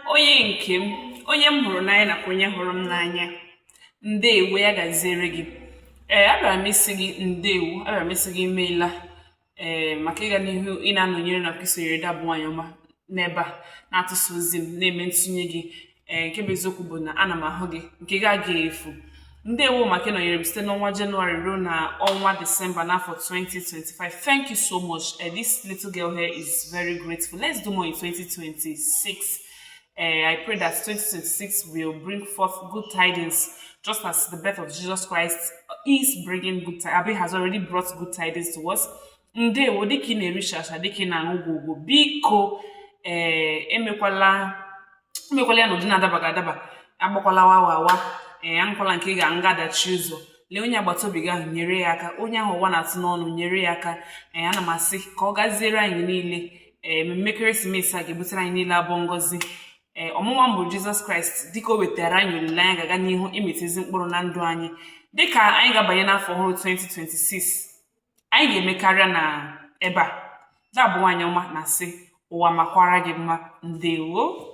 Onye nke m, onye m hụrụ n'anya nakwa onye hụrụ m n'anya, ndeewo. Ya gaziere gị. Ee, abịara m ịsị gị ndeewo, abịara m ịsị gị imeela, ee, maka ịga n'ihu ị na-anọnyere nakwa isonyere Ada bụ Nwaanyị Ọma n'ebe a na-atụsa ozi m, na-eme ntụnye gị. Ee, nke bụ eziokwu bụ na ana m ahụ gị, nke gị agaghị efu. Ndewo maka ịnọnyere m site n'ọnwa Jenụwarị ruo na ọnwa Disemba n'afọ 2025. Thank you so much. This little girl here is very grateful. Let's do more in 2026. I pray that 2026 will bring forth good tidings, just as the birth of Jesus Christ is bringing good tidings, has already brought good tidings to us. Ndewo. Dịka ị na-eri shasha, dịka ị na-aṅụ gwogwo, biko, ee, emekwala ya n'ụdị na-adabaghị adaba. Agbakwala wawa awa, ee, aṅụkwala nke ị ga-aṅụ adachi ụzọ. Lee onye agbata obi gị ahụ, nyere ya aka. Onye ahụ ụwa na-atụ n'ọnụ, nyere ya aka. Ee, ana m asị ka ọ gaziere anyị niile. Ee, ememme ekeresimesi a ga-ebutere anyị niile abụọ ngọzi. Ee, ọmụma mbụ Jizọs Kraịst, dịka o wetara anyị olileanya, ga-aga n'ihu ịmịta mkpụrụ na ndụ anyị dịka anyị ga-abanye n'afọ ọhụrụ 2026. Anyị ga-eme karịa na ebe a. Ada bụ Nwaanyị Ọma na-asị ụwa makwara gị mma. Ndewo.